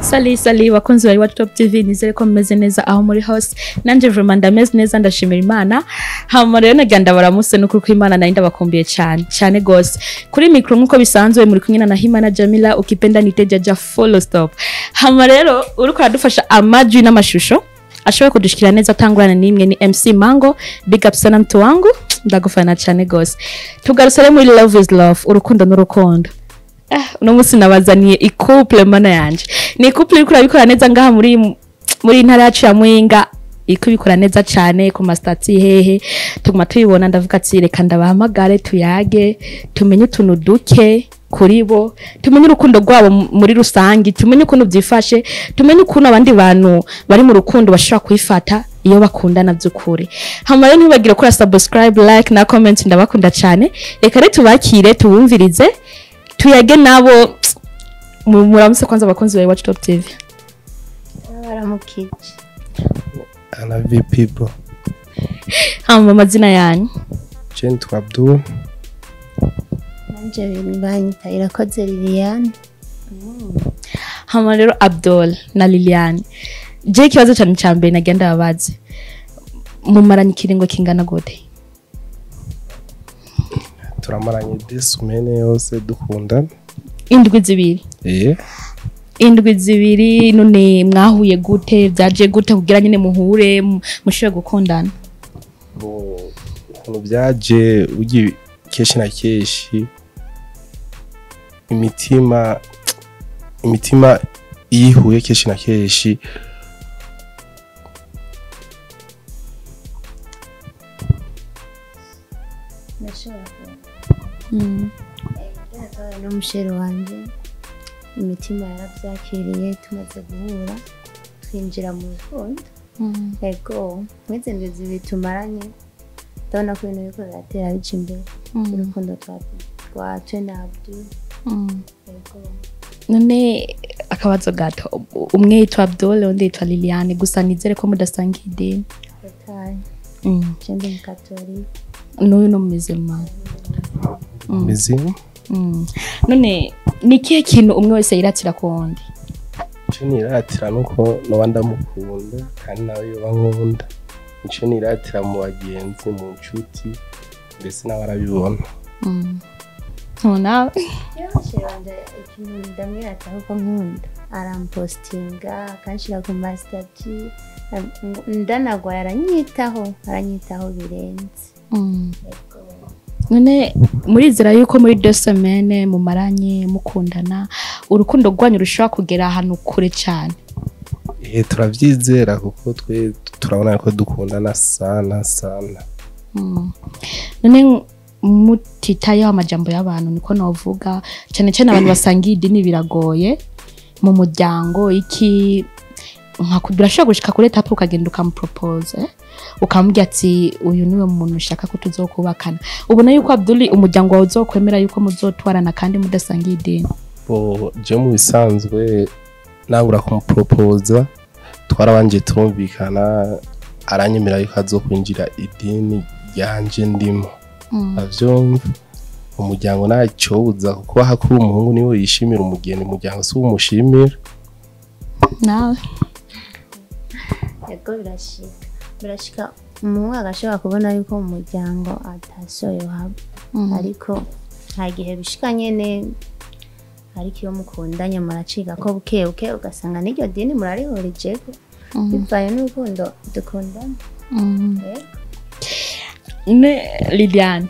Salut salut bakunzi ba Iwacu Top TV, nizere ko mumeze neza aho muri hose. Nanje vraiment ndameze neza, ndashimira Imana. Hama rero nagira ndabaramutse n'ukuri kw'Imana, nari ndabakumbuye cyane cyane gose. Kuri micro nkuko bisanzwe muri kumwe na Nahimana Jamila, ukipenda nite Jaja follow stop. Hama rero uriko aradufasha amajwi n'amashusho ashobora kudushikira neza atangurana n'imwe ni MC Mango. Big up sana mtu wangu, ndagufana cyane gose. Tugarutse rero muri Love is Love, urukundo n'urukundo. Uno munsi nabazaniye icouple mana yanje. Ni couple iriko irabikora neza ngaha muri intara yacu ya Muyinga, iriko ibikora neza cyane ku ma statuts hehe. Tuguma tuyibona, ndavuga ati reka ndabahamagare tuyage, tumenye utuntu duke kuri bo, tumenye urukundo rwabo muri rusangi, tumenye ukuntu byifashe, tumenye ukuntu abandi bantu bari mu rukundo bashobora kwifata iyo bakundana by'ukuri. Hama rero ntibagire gukora subscribe, like na comment, ndabakunda cyane. Reka rero tubakire, tubumvirize, tuyage nabo. Muramutse kwanza abakunzi ba Iwacu Top TV. Baramukije. I love you people. Hama amazina yanyu? Je nitwa Abdul. Nanje banyita Irakoze Liliane. Hama rero Abdul na Liliane, je ikibazo cyane cya mbere nagenda babaze, mumaranye ikiringo kingana gute? Turamaranye 2 semaines yose dukundana. Indwi 2? Eh. Indwi 2. None mwahuye gute? Byaje gute kugira nyine muhure, mushobore gukundana? Bo, ukuntu byaje, ugiye kenshi na kenshi imitima iyo ihuye kenshi na kenshi Ndashobora kuba n'umuchéri wanje, imitima yarabyakiriye. Tumaze guhura twinjira mu rukundo. Ego, mw'izi ndwi 2 tumaranye ndabona ko ibintu biriko biratera bija imbere, urukundo twa twe na Abdul. Ego. None akabazo gato, umwe yitwa Abdul, undi yitwa Liliane, gusa nizere ko mudasangiye idini. Otaye. Je ndi umukatolika. N'uyu no muzima? Mizima. None ni ikihe kintu umwe wese yiratira ku wundi? Ico niratira nuko noba ndamukunda kandi nawe yoba nkunda. Ico niratira mu bagenzi, mu nshuti, mbese nawe arabibona. Nawe? Jewe chéri wanje ikintu ndamwirata kuko nkunda, arampostinga, akanshira ku ma statuts. Ndanagwaye aranyitaho, aranyitaho birenze. Ego. None murizera yuko muri 2 semaines mumaranye mukundana urukundo rwanyu rushobora kugera ahantu kure cyane? Eh, turavyizera kuko twe turabona ko dukundana sana sana. None mutitayeho amajambo y'abantu, niko novuga, cyane cyane abantu basangiye idini, biragoye mu muryango iki nka birashobora gushika kuri étape ukagenda ukamupropose, eh? Ukamubwira ati uyu niwe muntu ushaka ko tuzokubakana. Ubona yuko Abdul umuryango wawe uzokwemera yuko muzotwarana kandi mudasangiye idini? Bo, je mu bisanzwe nabura kumupropoza twarabanje turumvikana, aranyemera yuko azokwinjira idini ryanje ndimo, avyumva. Umuryango ntacyobuza kuko hakuri umuhungu niwe yishimira umugeni, umuryango si umushimira. Nawe? Ego, birashika, birashika umuhungu agashobora kubona yuko mu muryango atashoye haba, ariko nta gihe bishika nyene. Ariko iyo mukundanye muracika ko buke buke, ugasanga n'iryo dini murarihurijeko bivanye n'urukundo dukundana. Yego. Ne Liliane,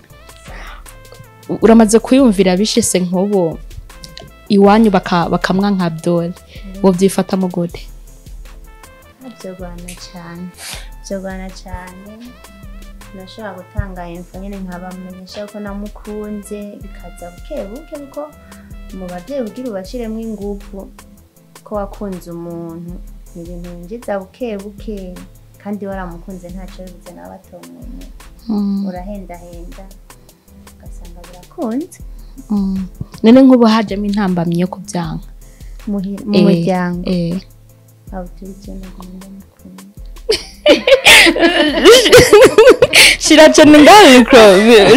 uramaze kuyumvira bishese nk'ubu iwanyu bakamwanka Abdul, wovyifatamo gute? Byogorana cyane, byogorana cyane. Nashobora gutanga info nyine nkabamenyesha ko namukunze, bikaza buke buke, kuko mu babyeyi kugira ubashiremo ingufu ko wakunze umuntu ni ibintu winjiza buke buke, kandi waramukunze ntacyo bibuze nawe atomwemera, urahendahenda ugasanga birakunze. None nk'ubu hajemo intambamyi yo kubyanka? Mu muryango? Eh. Abo turi cyo nagomba mukunda. Shira cyane ngaho micro,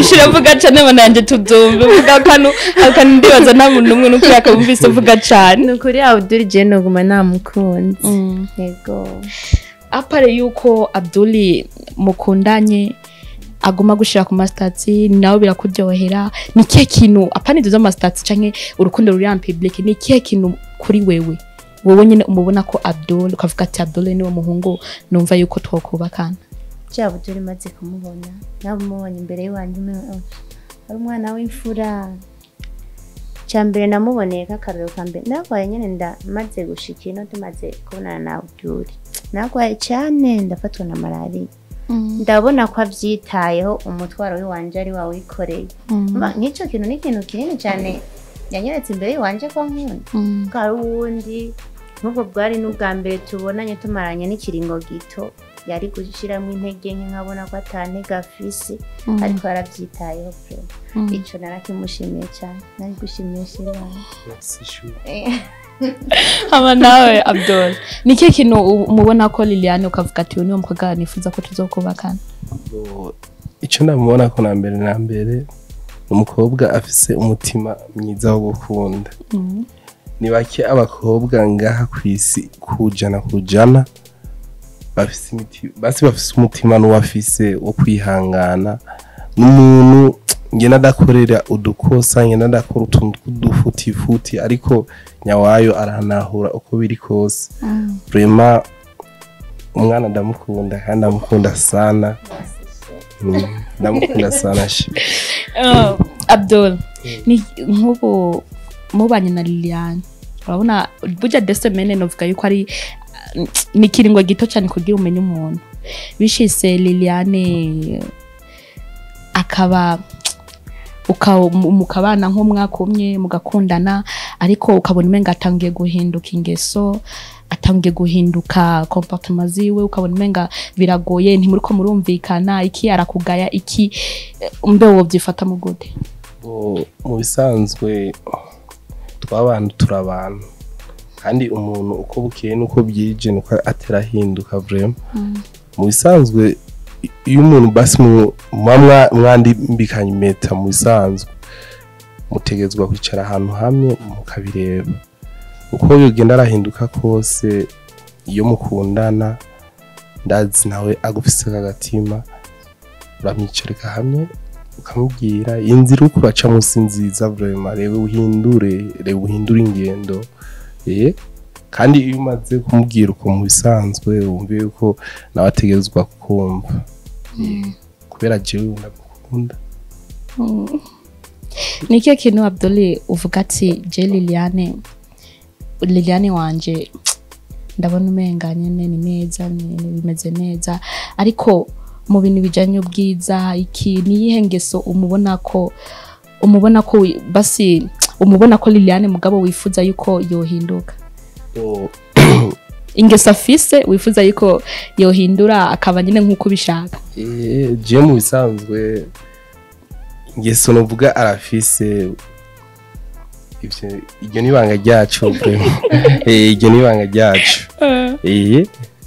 shira, vuga cyane bana yanje tubyumve. Vuga akantu akantu, ndibaza nta muntu n'umwe n'ukuri akamvise uvuga cyane. Ni ukuri Abdul, je noguma namukunze, yego. À part yuko Abdul mukundanye, aguma gushira ku ma statuts, nawe birakuryohera, ni kihe kintu, apana ibyo vy'ama statuts canke urukundo ruri en public, ni kihe kintu kuri wewe, wowe nyine umubona ko Abdul, ukavuga ati Abdul niwe muhungu numva yuko twokubakana? Je Abdul maze kumubona, namubonye imbere y'iwanje, ari umwana w'imfura. Cya mbere namuboneye k'akarorero ka mbere, narwaye nyine, ndamaze gushika ino, tumaze kubonana na Abdul, narwaye cyane, ndafatwa na malariya. Ndabona ko abyitayeho, umutwaro w'iwanje ari wawikoreye. Nk'icyo kintu ni ikintu kinini cyane yanyeretse imbere y'iwanje ko nkunda, ko hari uwundi nk'ubwo bwari n'ubwa mbere tubonanye, tumaranye n'ikiringo gito, yari gushyiramo intege nke, nkabona ko atantege afise, ariko yarabyitayeho pe. Ico narakimushimiye cyane, nari gushimiye chéri wanje. Merci, chou. Hama nawe Abdul, ni kihe kintu umubona ko Liliane, ukavuga ati uyu niwo mukobwa nifuza ko tuzokubakana? Bo, icyo ndamubona ko na mbere na mbere ni umukobwa afise umutima mwiza wo gukunda. Ni bake abakobwa ngaha ku isi 100% bafise basi bafise umutima n'uwafise wo kwihangana, n'umuntu ngena adakorera udukosa, ngena adakora utuntu tw'udufutifuti, ariko nyawayo aranahura uko biri kose. Vraiment umwana ndamukunda kandi ndamukunda sana. Ndamukunda sana shi. Abdul, ni nk'ubu mubanye na Liliane, urabona burya 2 semaines novuga yuko ari ni ikiringo gito cyane kugira umenye umuntu. Bishise Liliane akaba mukabana nk'umwaka umwe, mugakundana, ariko ukabona umenga atangiye guhinduka ingeso, atangiye guhinduka comportement ziwe, ukabona umenga biragoye, ntimuriko murumvikana, iki arakugaya iki, mbe wovyifata mu gute? Bo, mu bisanzwe tw'abantu turi abantu, kandi umuntu uko bukeye nuko bwije nuko aterahinduka. Vraiment mu bisanzwe iyo umuntu basi muba mwandibikanye impeta, mu bisanzwe mutegerezwa kwicara ahantu hamwe mukabireba uko yogenda arahinduka kose. Iyo mukundana, ndazi nawe agufise kagatima, uramwicarika hamwe ukamubwira inzira uko uraca munsi nziza. Vraiment reba uhindure, reba uhindure ingendo. Kandi iyo umaze kumubwira uko, mu bisanzwe wumve yuko nawe ategerezwa kukumva. Kubera jewe ndamukunda. Ni ikihe kintu Abdul uvuga ati je Liliane, Liliane wanje ndabona umenga nyene ni neza, bimeze neza, ariko mu bintu bijanye ubwiza iki, ni iyihe ngeso umubona ko basi umubona ko Liliane mugabo wifuza yuko yohinduka? Oh, Ingeso afise wifuza yuko yohindura akaba nyine nk'uko ubishaka. Je mu bisanzwe ingeso novuga arafise, ivyo iryo ni ibanga ryacu vraiment. Iryo ni ibanga ryacu.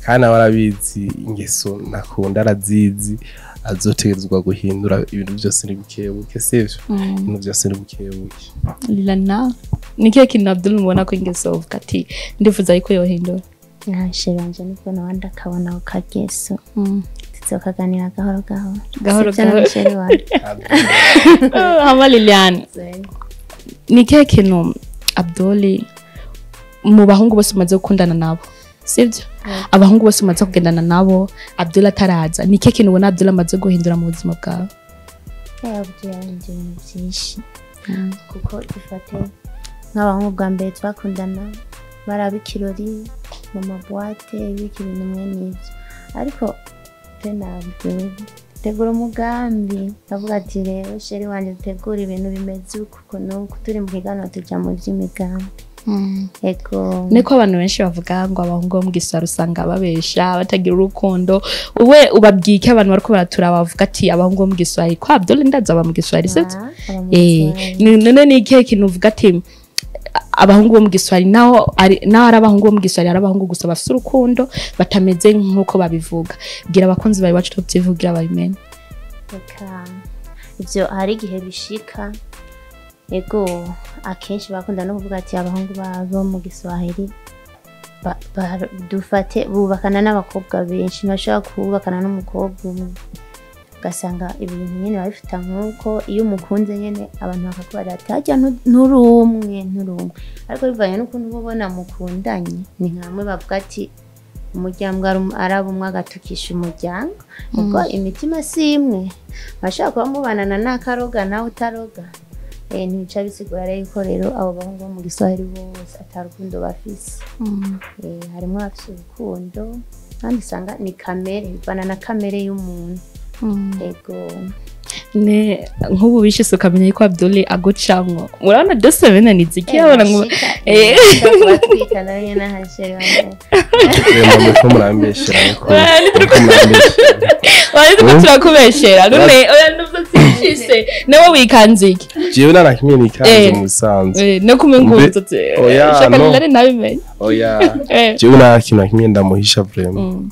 Kandi nawe arabizi ingeso nakunda, arazizi, azotegerezwa guhindura. Ibintu byose ni bukebuke, sivyo? Ibintu byose ni bukebuke. Liliana, ni ikihe kintu Abdul mubona ko ingeso uvuga ati ndifuza yuko yohindura? Chéri wanje nibwo nawandi akabona ako kageso, tuzokaganira gahoro gahoro. Gahoro Sivyo? gahoro. Chéri wanje. Hama Liliane, ni ikihe kintu Abdul, mu bahungu bose umaze gukundana nabo, sivyo, abahungu bose umaze kugendana nabo Abdul ataraza, ni ikihe kintu ubona Abdul amaze guhindura mu buzima bwawe? Abdul yahinduye ibintu byinshi, kuko dufate nk'abahungu bwa mbere twakundana baraba ikirori mu ma boîtes, ibiki, ibintu mwe n'ibyo, ariko pe na Abdul tegura umugambi, avuga ati rero chéri wanje dutegura ibintu bimeze uku n'uku, turi mu kiganiro tuja mu by'imigambi. Ego. Niko abantu benshi bavuga ngo abahungu bo mu gisaro usanga babesha, batagira urukundo. Uwe ubabwiye iki abantu bariko baratura bavuga ati abahungu bo mu Giswahili? Ko Abdul ndaza aba mu Giswahili, sivyo? Ah, aba mu Giswahili. None ni ikihe kintu uvuga ati Abahungu bo mu Giswahili naho ari naho ari abahungu bo mu Giswahili, ari abahungu gusa bafite urukundo batameze nkuko babivuga. Bwira abakunzi bawe Iwacu Top TV kugira babimenye. Reka, ibyo hari igihe bishika. Ego, akenshi bakunda no kuvuga ati abahungu babo mu Giswahili dufate bubakana n'abakobwa benshi, ntibashobora kubakana n'umukobwa umwe. Ugasanga ibintu nyine babifita nk'uko iyo umukunze nyine abantu bakakubwira ati harya nturi umwe, nturi umwe. Ariko bivanye n'ukuntu uba ubona mukundanye, ni nkamwe bavuga ati umuryango araba umwe agatukisha umuryango, ubwo imitima si imwe. Bashobora kuba mubanana n'akaroga nawe utaroga. Ntibica bisigura rero yuko rero abo bahungu bo mu Giswahili bose atarukundo bafise. Harimo abafise urukundo, kandi usanga ni kamere, bivana na kamere y'umuntu. Ego. Ne nk'ubu bishise ukamenya yuko Abdul agucamwo, murabona dose bene niziki abona ngo batwika nawe nyene ahashere bane. Rema muriko murambeshera, muriko murambeshera. Wari turiko turakubeshera none? Oya, nduvyo sishise nawe wikanze iki? Jewe nta na kimwe nikanze Eh. mu bisanzwe. No kumenga Oya, shaka no. nari nabimenye. Oya, Eh. jewe nta kintu na kimwe ndamuhisha vraiment.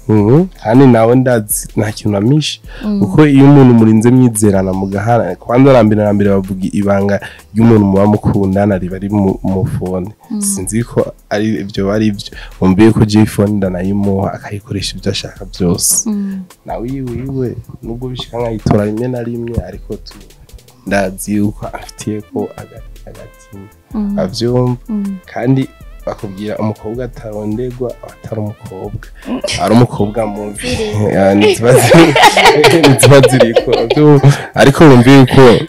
Kandi nawe ndazi nta kintu namisha, kuko iyo umuntu murinze mwizerana mugahana, kwanza na mbere bavuga ibanga ry'umuntu muba mukundana riba ari mu phone. Sinzi ko ari ibyo bari ibyo wumviye ko jewe phone ndanayimuha akayikoresha ibyo ashaka byose, nawe iwiwe nubwo bishika nkayitora rimwe na rimwe, ariko tu ndazi yuko afitiye ko agatima avyumva. Kandi bakubwira umukobwa atarondegwa aba atari umukobwa, ari umukobwa mubi. Ya, ntiziba ziriko avyumva. Ariko wumva yuko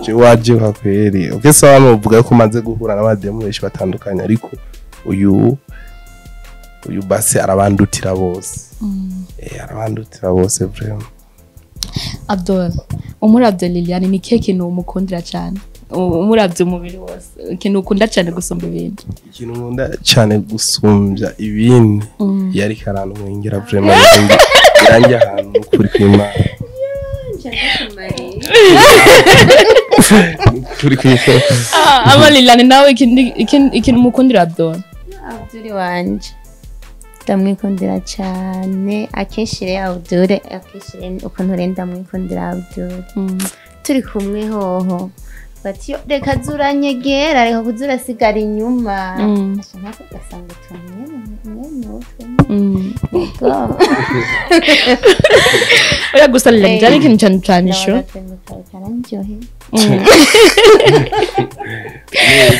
je waje kweri, okay, sawa, muvuga ko umaze guhura n'abademu benshi batandukanye, ariko uyu basi arabandutira bose. Arabandutira bose vraiment. Abdul, umuravye Liliane, ni kihe kintu umukundira cyane? Umuravye umubiri wose, ikintu ukunda cyane gusumba ibindi? Ikintu nkunda cyane gusumbya ibindi, iyo ariko arantwengera vraiment, birangiye ahantu n'ukuri kw'Imana, n'ukuri kw'Imana. Ah, ama Liliane nawe ikintu umukundira Abdul? Abdul wanje ndamwikundira cyane. Akenshi rero Abdul, akenshi rero ukuntu rero ndamwikundira Abdul turi kumwe hoho bati: "Yo, reka zuranyegera, reka kuzurasigara inyuma." Ashaka ugasanga utuntu nyene utwe. Yego. Oya, gusa Liliane, byari ikintu cyane cyane sho. Karandyohe.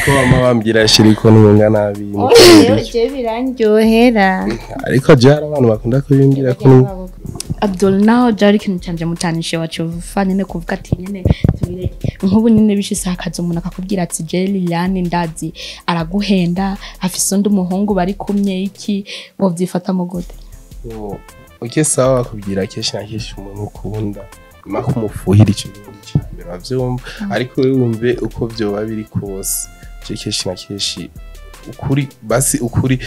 Ko bama bambwira shiri ko ntunga nabi niko biri. Je birandyohera. Ariko je hari abantu bakunda kubimbwira ko Abdul, naho byari ikintu cyanje mutanishe wacu uva nyene kuvuga ati nyene tubireke, nk'ubu nyene bishise hakaza umuntu akakubwira ati je Liliane ndazi araguhenda, afise undi muhungu bari kumye iki, wovyifata mu gute? Oh, okay, sawa, bakubwira kenshi na kenshi umuntu ukunda nyuma kumufuhira ico kintu ca mbere bavyumva, ariko wewe wumve uko vyoba biri kose, je kenshi na kenshi ukuri basi ukuri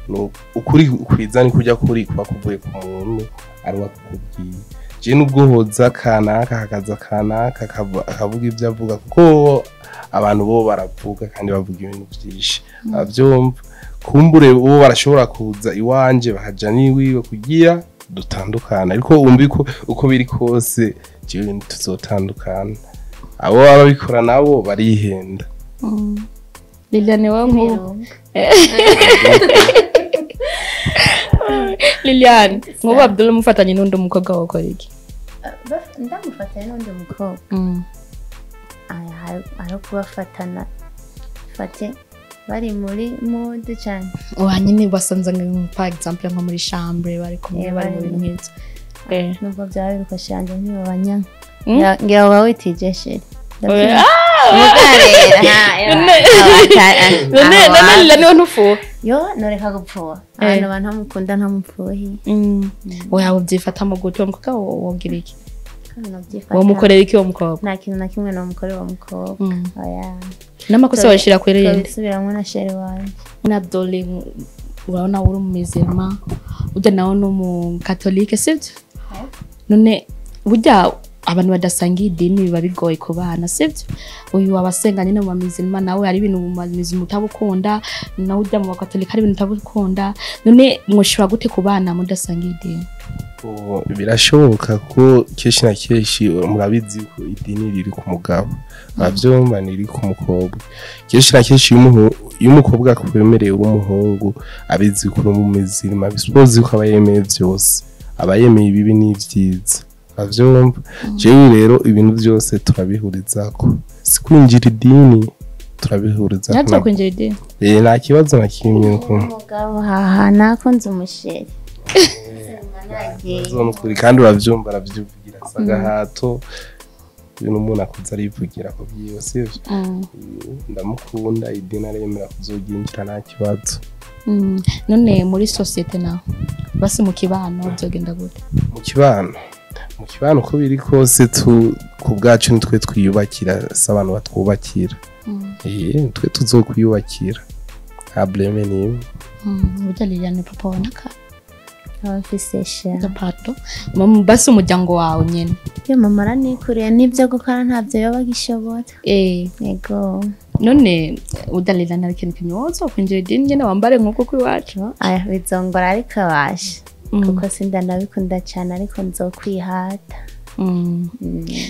no ukuri kwiza ni kurya kuri kuba kuvuye ku muntu ari wakubwiye. Je nubwo hoza kanaka hakaza kanaka akavuga ibyo avuga, kuko abantu bo baravuga kandi bavuga ibintu byinshi avyumva, kumbure bo barashobora kuza iwanje bakaja n'iwiwe kugira dutandukana, ariko wumva ko uko biri kose jewe ntituzotandukana. Abo baba babikora nabo barihenda. Liliane, wowe nk'ubu, Liliane, nk'ubu Abdul mufatanye n'undi mukobwa wakora iki? Ndamufatanya n'undi mukobwa, aya hari kubafatana fate bari muri mood cyane. Wa nyine basanze nka par exemple nko muri chambre bari kumwe, Eh, bari mu bari- bintu nk'ivyo. Nubwo byaba biruka shanje ntibabanya ngira ngo witije chéri. Oya. Mukarera. None Liliane we ntufuha? Yo, noreka gupfuha abantu bantamukunda ntamupfuhi. Oya, wovyifatamo gute? Uwo mukobwa wogira iki? Kandi novyifata. Womukorera iki uwo mukobwa? Nta kintu na kimwe nomukorera uwo mukobwa, oya. N'amakosa wayishira kuri yende? Tobisubiramwo na chéri wanje. Na Abdul, urabona uri umumizirma, urya nawe ni umukatolike, sibyo? None burya Abantu badasangiye idini biba bigoye ku bana, sivyo? Uyu abasenga nyine mu bamizilima, nawe hari ibintu mu bamizilima utabukunda, nawe ujya mu bakatolika hari ibintu utabukunda. None mwoshobora gute ku bana mudasangiye idini? Birashoboka ko kenshi na kenshi murabizi ko idini riri ku mugabo, abavyumva riri ku mukobwa. Kenshi na kenshi iyo umukobwa akwemereye uri umuhungu, abizi ko uri umumizirima, bisupozi ko aba yemeye vyose, aba yemeye ibibi n'ivyiza, avyumva. Jewe rero ibintu vyose turabihurizako, si kwinjira idini, turabihurizako. Ntabwo kwinjira idini. Nta kibazo na kimwe. Umugabo haha nakunze umusheri. Nukuri kandi uravyumva, aravyivugira sagahato ibintu umuntu akuze arivugira ko vyiwe, sivyo? Ndamukunda, idini aremera kuzoryinjira nta kibazo. None muri societe naho basi mu kibano byogenda gute? Mu kibano uko biri kose ku bwacu nitwe twiyubakira, si abantu batwubakira. Twe tuzokwiyubakira, nta bleme n'imwe. Burya Liliane papa waboneka Abafise sha. Pato basi umuryango wawe nyene. Yo mama aranikuriye n'ibyo gukora ntabyo yoba agishobora. Yego. None burya Liliane hari ikintu kimwe wozokwinjira idini nyene wambare nk'uko kw'iwacu? Aya bizongora ariko abasha. Kuko sinda ndabikunda cyane ariko nzokwihata.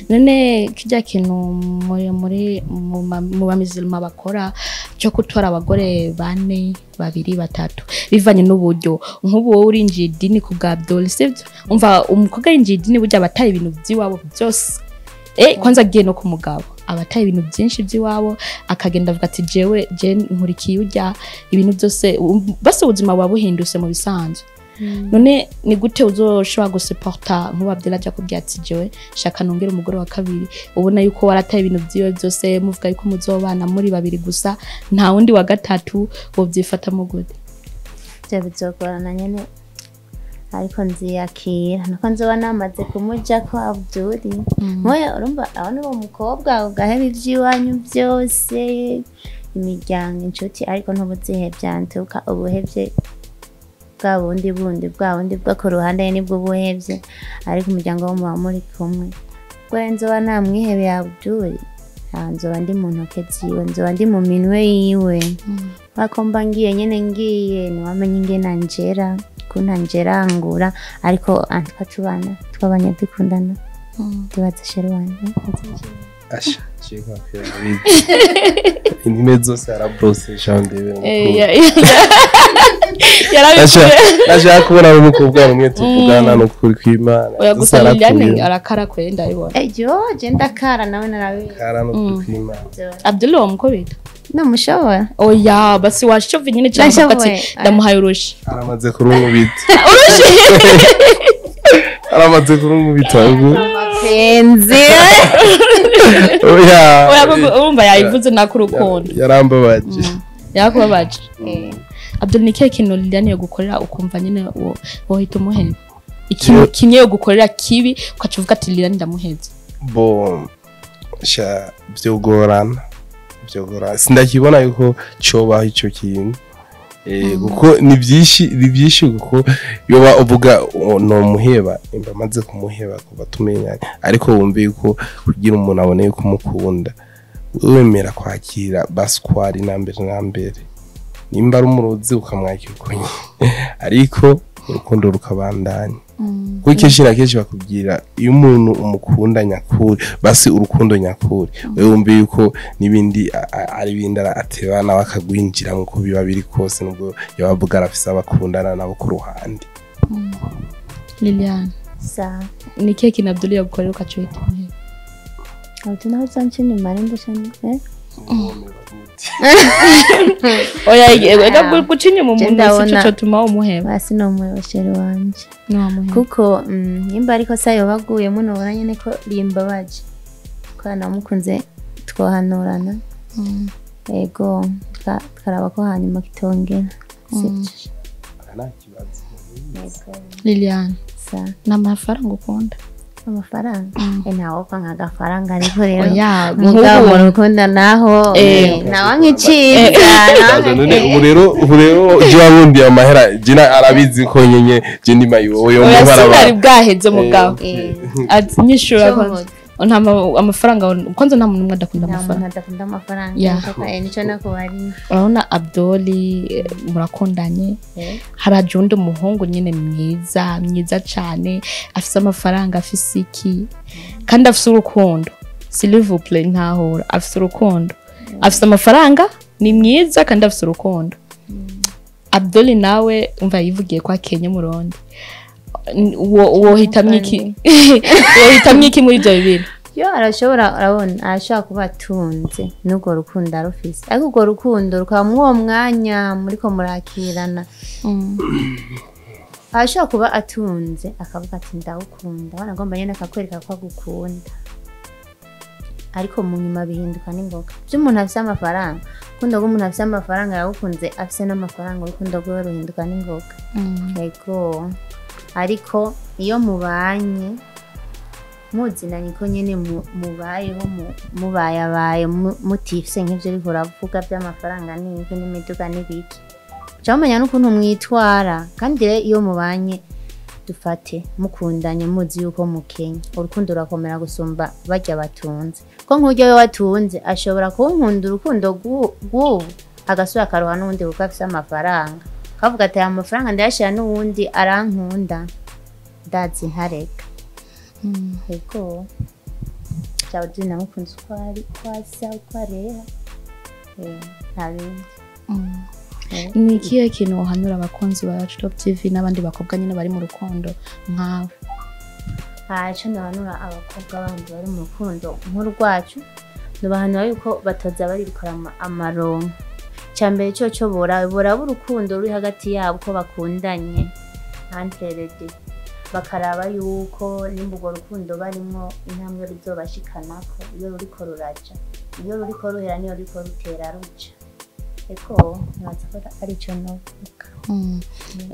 None kijya kintu muri mu bamizilima bakora cyo gutora abagore 4, 2, 3 bivanye n'uburyo, nk'ubu wowe urinjiye idini ku bwa Abdul, sivyo? Umva umukobwa yinjiye idini burya abataye ibintu by'iwabo byose. Kwanza agiye no ku mugabo abataye ibintu byinshi by'iwabo, akagenda avuga ati jewe je nkurikiye urya ibintu byose, basi ubuzima buba buhindutse mu bisanzwe. None ni gute uzoshobora gusuporta nkuba Abdul aja kubwira ati jewe shaka nongere umugore wa kabiri, ubona yuko warataye ibintu byiwe byose, muvuga yuko muzobana muri babiri gusa nta wundi wa gatatu, wovyifata mu gute? Byo bizogorana nyene ariko nziyakira nuko nzoba namaze kumuja ko Abdul. Moya urumva aho ni umukobwa ugaheba ivy'iwanyu byose, imiryango, inshuti, ariko ntubuzihevye antuka ubuhevye bwa bundi bundi bwa bundi bwo ku ruhande nibwo buhevye, ariko umuryango wo muba muri kumwe. Ubwo nzoba namwihebeye Abdul, nzoba ndi mu ntoke ziwe, nzoba ndi mu minwe yiwe. Bako mba ngiye nyene ngiye ntiwamenye ingene anjera, ukuntu anjerangura, ariko antuka tubana twabanye dukundana. Ndibaza sheri wanje. Asha cheka kwira indime zose arabrosesha ndebe. Nashaka kubona umukobwa umwe tuvugana n'ukuri kw'Imana. Oya gusa Liliane arakara kwenda ndabibona. Ejo je ndakara nawe narabizi. Kara n'ukuri kw'Imana. Abdul uwo mukobita? Namushobora. Oya basi washove nyine cyangwa ati ndamuhaye urushi. Aramaze kurumubita. Urushi. Aramaze kurumubita. Mapenzi. Oya. Oya urumva yayivuze nakurukundo. Yarambabaje. Yakubabaje. Abdul ni kihe kintu Liliane yo gukorera ukumva nyine wohita umuheba? Ikintu kimwe yo gukorera kibi ukacuvuga ati Liliane ndamuheza. Bo sha byogorana. Sindakibona yuko cobaho ico kintu. Kuko ni byinshi kuko yoba uvuga no muheba imba maze kumuheba kuva tumenyanye, ariko wumve yuko kugira umuntu abone yuko umukunda wemera kwakira baskwari na mbere nimba ari umurozi ukamwakira uko nyine, ariko urukundo rukabandanya. Kuko kenshi na kenshi bakubwira iyo umuntu umukunda nyakuri, basi urukundo nyakuri, wewe wumve yuko nibindi ari bindi ateba nawe akagwinjira nkuko biba biri kose, nubwo yabavuga arafise abakundana nabo ku ruhande. Liliane, sa ni kihe kintu Abdul yagukorera ukacuhita umuheba? Abdul nawe uzanca inyuma ari mbusha. Oya ega guca inyuma umuntu si cyo cotuma umuheba. Basi no muheba sheri wanje. Kuko nimba ariko sayo baguyemo nobona nyene ko rimbabaje. Ko namukunze twohanurana. Ego tkaraba ko hanyuma kitongera. Sivyo. Nta kibazo. Liliane, sa n'amafaranga ukunda? Amafaranga ntawe kwanga agafaranga, ariko rero Oya, mugabo nk'ubu- mu rukundo naho nawe nk'icyiza. None ubu rero je wabundi amahera je arabizi ko nyenye je ndi mayiwowe yo. Oya, mubaraba. sinari bwaheze mugabo. Ati nyishura. Cyo. Kwanza nta amafaranga, kwanza nta muntu umwe adakunda Nta muntu amafaranga. adakunda amafaranga. Yeah. Nico nakubariye. Urabona Abdoli, murakundanye, haraje uwundi muhungu nyine mwiza mwiza cane, afise amafaranga, afise iki, kandi afise urukundo. S'il vous plaît, ntahura, afise urukundo, afise amafaranga, ni mwiza kandi afise urukundo. Abdoli nawe umva yivugiye ko akenye murundi. Wohitamwo iki? Wohitamwo iki muri ivyo bibiri? Yo arashobora, urabona, arashobora kuba atunze n'urwo rukundo arufise, ariko urwo rukundo rukaba muri uwo mwanya muriko murakirana. Arashobora kuba atunze akavuga ati ndawukunda, wanagomba nyene akakwereka ko agukunda, ariko mu nyuma bihinduka n'ingoga. Vy'umuntu afise amafaranga, urukundo rw'umuntu afise amafaranga yagukunze afise n'amafaranga, urukundo rwiwe ruhinduka n'ingoga. Yego, ariko iyo mubanye muzinanye ko nyene mubayeho mubayabaye mutifise nk'ivyo uriko uravuga vy'amafaranga n'iki n'imiduga n'ibiki, uca mumenya n'ukuntu mwitwara. Kandi rero iyo mubanye, dufate mukundanye muzi yuko mukenye, urukundo rurakomera gusumba barya batunze, ko nk'urya we watunze ashobora kunkunda urukundo rw'ubu agasubira akaruha n'uwundi kuko afise amafaranga, kavuga ati aya mafaranga ndayashira n'uwundi arankunda, ndazi ntareka. Yego, Jawudi namukunze uko ari, uko asa, uko arera. Nta bindi. Ni ikihe kintu wohanura abakunzi ba Top TV n'abandi bakobwa nyine bari mu rukundo nkawe? Ntacyo nahanura abakobwa bandi bari mu rukundo nk'urwacu. Nubahanura yuko batoza barirukora amaronko. Icya mbere cyo boraba urukundo ruri hagati yabo, ko bakundanye entre, bakaraba yuko nimba urwo rukundo barimwo intambwe ruzobashikanako, iyo ruriko ruraja, iyo ruriko ruhera, niyo ruriko rutera ruja. Eko nibaza ko arico novuga.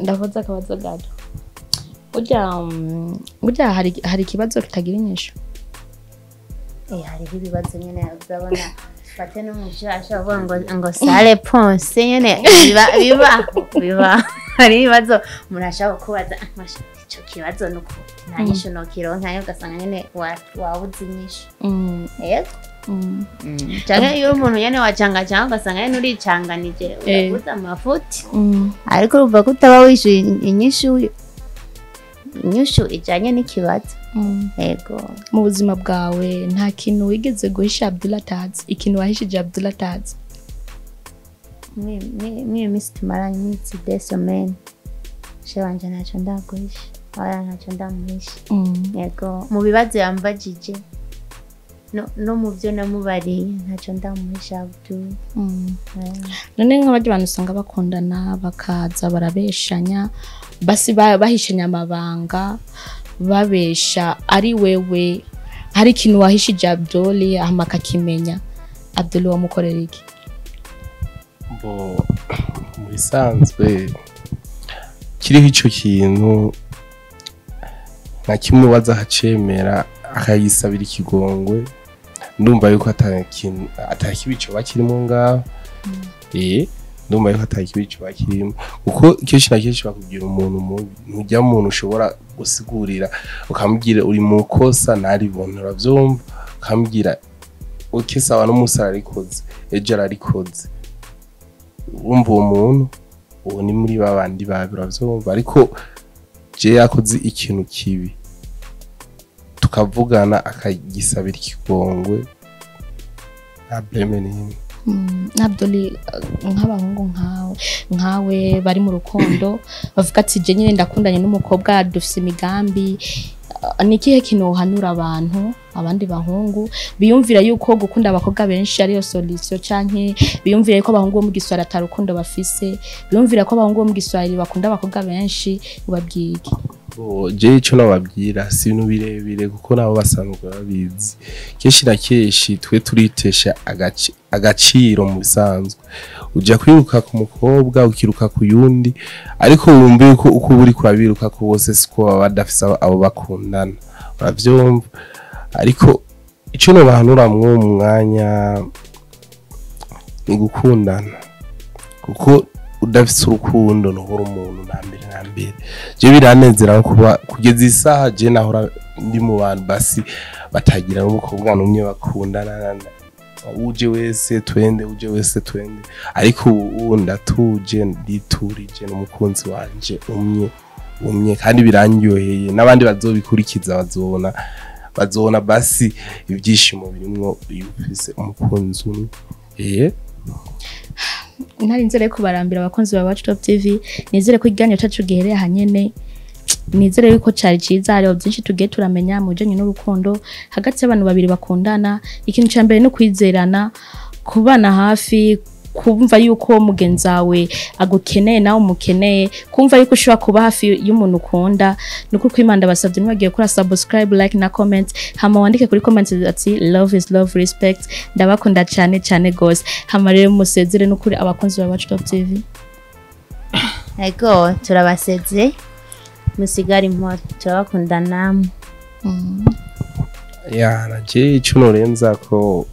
Ndavuze akabazo gato. Burya hari ikibazo kitagira inyishu. Hariho ibibazo nyene uzabona, fate n'umuvyeyi ashobora kuvuga ngo sans réponse nyene. Biba hari ibibazo umuntu ashobora kubaza: "Masha, ico kibazo nuko nta nyishu nokironka," ugasanga nyene wabuze inyishu. Yego. Canke iyo umuntu nyene wacangacanga, ugasanga nyene uricanganije, urabuze amafuti, ariko urumva ko utaba wishuye inyishu ijanye n'ikibazo. Yego. Mu buzima bwawe nta kintu wigeze guhisha Abdullah atazi, ikintu wahishije Abdullah atazi? Mw'iyi minsi tumaranye, iminsi 2 semaines, she wanje ntacyo ndaguhisha, oya, ntacyo ndamuhisha. Yego, mu bibazo yambajije no mu byo namubariye, ntacyo ndamuhisha Abdul. None nk'abandi bantu usanga bakundana bakaza barabeshanya, basi bahishanya amabanga, babesha, ari wewe hari ikintu wahishije Abdul hama akakimenya, Abdul wamukorera iki? Bo mu bisanzwe kiriho ico kintu nkakimubaza akacemera, akagisabira ikigongwe, ndumva yuko ata kintu atakibi coba kirimo ngaho. Ndumva yuko atakibi coba kirimo, kuko kenshi na kenshi bakubwira umuntu mubi ntujya muntu ushobora gusigurira, ukamubwira uri mu kosa ntaribone, uravyumva, ukamubwira okay sawa, n'umunsi ararikoze, ejo ararikoze, urumva uwo muntu uwo ni muri babandi babi, uravyumva. Ariko je yakoze ikintu kibi tukavugana akagisabira ikigongwe, nta problème n'imwe. Abdul, nk'abahungu nkawe bari mu rukundo bavuga ati je nyine ndakundanye n'umukobwa, dufise imigambi, ni ikihe kintu wohanura abantu, abandi bahungu biyumvira yuko gukunda abakobwa benshi ariyo solution, canke biyumvira yuko abahungu bo mu Giswahili ata rukundo bafise, biyumvira ko abahungu bo mu Giswahili bakunda abakobwa benshi, ubabwiye iki? Bo, je ico nababwira si ibintu birebire, kuko nabo basanzwe babizi. Kenshi na kenshi twe turitesha agaciro. Mu bisanzwe uja kwiruka ku mukobwa, ukiruka ku yundi, ariko wumva yuko uko uba uriko urabiruka ko bose siko baba badafise abo bakundana. Uravyumva? Ariko ico nobahanura mw'uwo mwanya ni gukundana, kuko udafise urukundo ntuhora umuntu. Na mbere na mbere je biranezera kuba kugeza isaha je nahora ndi mu bantu basi batagira n'umukobwa n'umwe bakundana, uje wese twende, uje wese twende. Ariko ubu ndatuje, nditurije n'umukunzi wanje umwe umwe, kandi birandyoheye. N'abandi bazobikurikiza bazobona basi ibyishimo birimwo iyo ufise umukunzi umwe. Ntari nzere kubarambira, abakunzi ba Wacu Top TV. Nizere ko ikiganiro cyacu gihereye ahanyene. Nizere yuko cari ciza, hariho byinshi tugiye turamenya mu bijanye n'urukundo hagati y'abantu babiri bakundana. Ikintu ca mbere no kwizerana, kubana hafi, kumva yuko mugenzi wawe agukeneye nawe umukeneye, kumva yuko ushobora kuba hafi y'umuntu ukunda. Nukuri kw'Imana ndabasavye, ntibagiye gukora subscribe, like na comment, hama wandike kuri comment ati "Love is love, respect". Ndabakunda cyane cyane gose. Hama rero musezere nukuri abakunzi ba Wacu Top TV. Ego, turabaseze, musigare impore, turabakunda namwe. Ya, naje ico norenza ko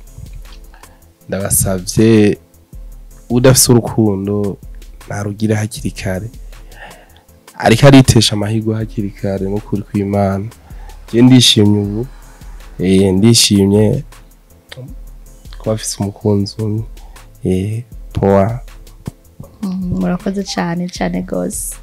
ndabasavye, udafise urukundo narugire hakiri kare, ariko aritesha amahirwe hakiri kare. N'ukuri kw'Imana je ndishimye ubu, ndishimye kuba afise umukunzi umwe. Poa. Murakoze cyane cyane gose.